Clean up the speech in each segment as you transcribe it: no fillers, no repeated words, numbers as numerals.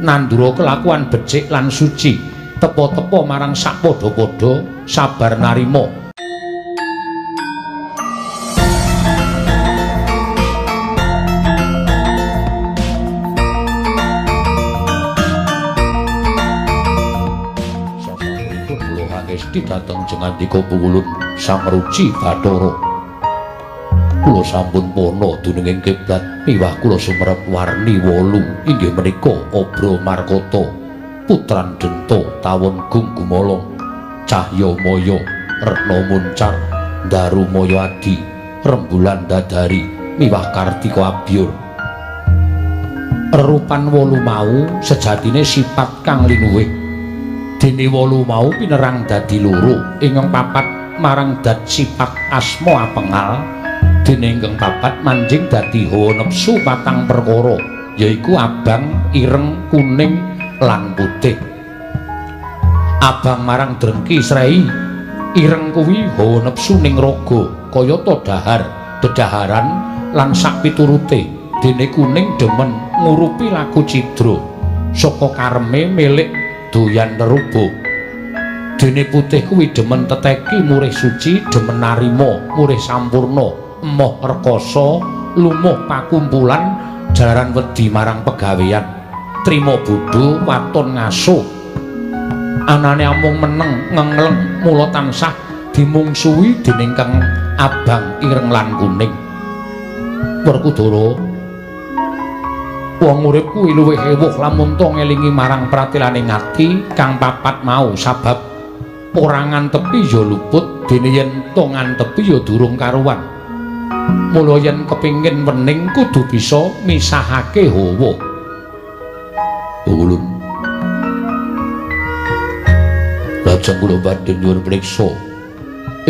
Nandura kelakuan becik lan suci, tepa-tepa marang sak padha-padha, sabar narima. Sasampunipun kula hangesti dhateng jengandika puwulun Sang Ruci Bathara. Kula sampun pana dununging kiblat miwah kula sumerep warni wolu inggih menika Obra Markata, Putran Denta, Tawon Gung Gumolong, Cahya Maya, Retna Muncar, Daru Maya Adi, Rembulan Dadari miwah Kartika Abyur. Rerupan wolu mau sejatine sifat kang linuwih. Dene wolu mau pinerang dadi loro, ingkang papat marang dat sifat asma apengal, dene ingkang papat manjing dadi hawa nepsu patang perkara, yaiku abang, ireng, kuning lan putih. Abang marang drengki srei, ireng kuwi hawa nepsu ning raga kayata dahar, dedaharan lan sak piturute. Dene kuning demen ngurupi laku cidra saka kareme milik doyan nerubo. Dene putih kuwi demen teteki murih suci, demen narima murih sampurna, emoh rekoso, lumuh pakumpulan jalaran wedi marang pegawean, trima bodho waton ngaso. Anane amung meneng ngengleng, mula tansah dimungsuhi dening kang abang, ireng lan kuning. Werkudara, wong urip kuwi luwih ewuh lamun to ngelingi marang pratelane ngati kang papat mau, sabab ora ngantepi ya luput, dene yen to ngantepi ya durung karuan. Mula yen kepingin wening kudu bisa misahake hawa. Ulun lajeng kula badhe nyuwun priksa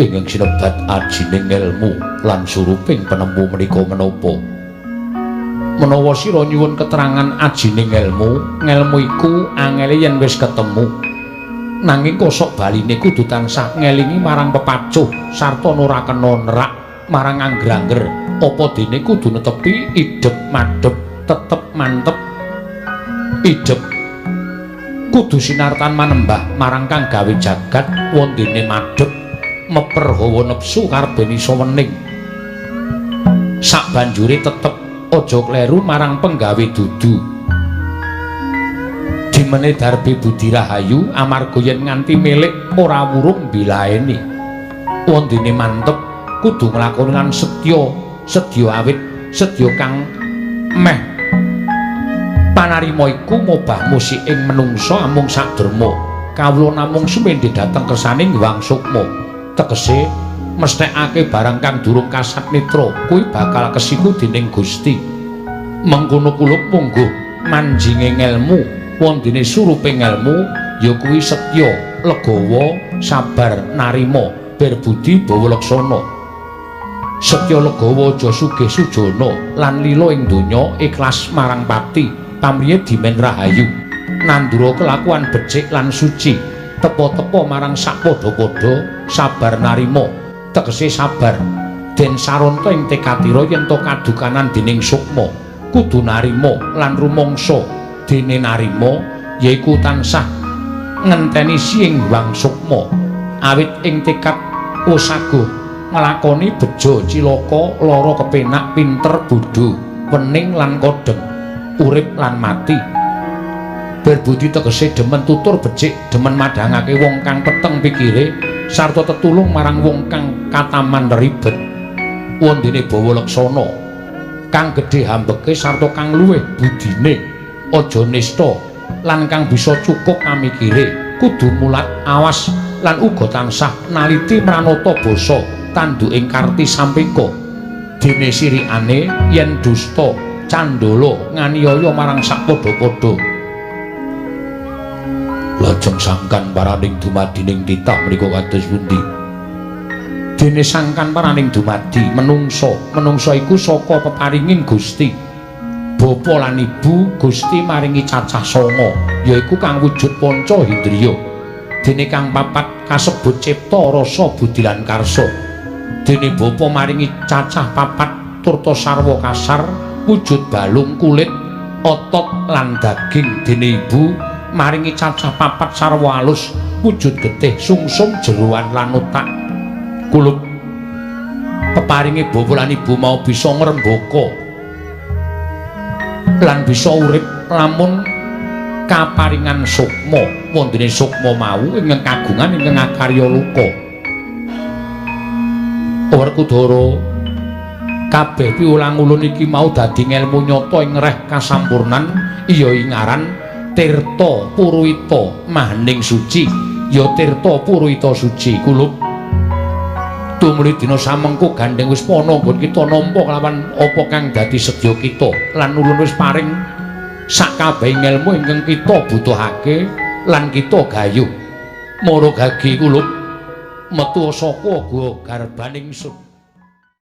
ingkang sinebat ajining ilmu lan suruping penemu menika menapa. Menawa sira nyuwun keterangan ajining ilmu, ngelmu iku angele yen wis ketemu. Nanging kosok baline kudu tansah ngelingi marang pepacuh sarta ora kena nerak marang angger-angger. Apa dene kudu netepi idep madhep tetep mantep. Idep kudu sinartan manembah marang kang gawe jagat, wondene madhep meper hawa nepsu karben iso wening. Sabanjure tetep aja kleru marang penggawe dudu. Dimene darbe budi rahayu amarga yen nganti milik ora wurung bilaeni. Wondene mantep kudu nglakoni lan setya, sedya awit, sedya kang meh panarima iku mobah musik ing menungsa amung sakderma. Kawula namung sumendhe dhateng kersaning Hyang Sukma. Tegese mesthekake barang kang durung kasat mitra kuwi bakal kesiku dening Gusti. Mengkono kulup mungguh manjinge ngelmu, wondene surupe ngelmu ya kuwi setya, legawa, sabar narima, berbudi bawa laksana. Setya legawa aja sugih sujana lan lila ing donya, ikhlas marang pati, pamriye dimen rahayu. Nandura kelakuan becik lan suci, tepa-tepa marang sak padha-padha, sabar narima. Tegese sabar den saranta ing tekatira yen to kadukanan dening sukma, kudu narima lan rumangsa. Dene narima yaiku tansah ngenteni siing Hyang Sukma, awit ing tekad usaguh nglakoni bejo cilaka lara kepenak pinter bodho wening lan kodheng urip lan mati. Berbudi tegese demen tutur becik, demen madhangake wong kang peteng pikire sarta tetulung marang wong kang kataman ribet. Wondene bawa laksana kang gedhe hambeke sarta kang luwih budine, aja nista lan kang bisa cukup amikire, kudu mulat awas lan uga tansah naliti mranata basa tanduk ing karti sampeka. Dene sirikane yen dusta candala nganiaya marang sak padha-padha. Lajeng sangkan paraning dumadining titah menika kados pundi? Dene sangkan paraning dumadi menungsa, menungsa iku saka peparinging Gusti. Bapa lan ibu Gusti maringi cacah sanga, yaiku kang wujud panca indriya. Dene kang papat kasebut cipta, rasa, budi lan karsa. Dene bapa maringi cacah papat turta sarwa kasar, wujud balung kulit, Otot lan daging dene ibu maringi cacah papat sarwa alus wujud getih sungsum jeroan lan otak. Kulup peparinge bapak lan ibu mau bisa ngrembaka lan bisa urip lamun kaparingan sukma. Wondene sukma mau ingkang kagungan ingkang akarya loka. Werkudara, kabeh piwulang ulun iki mau dadi ngelmu nyata ing reh kasampurnan, iya ing aran Tirta Puruwita Mahening Suci, ya Tirta Puruwita Suci. Kulup tumuli dina samengko gandeng wis pana nggon kita nampa kelawan apa kang dadi sedya kita lan ulun wis paring sakabehing ngelmu ingkang kita butuhake lan kita gayuh. Mara gagi kulup metu saka gua garbaning sun.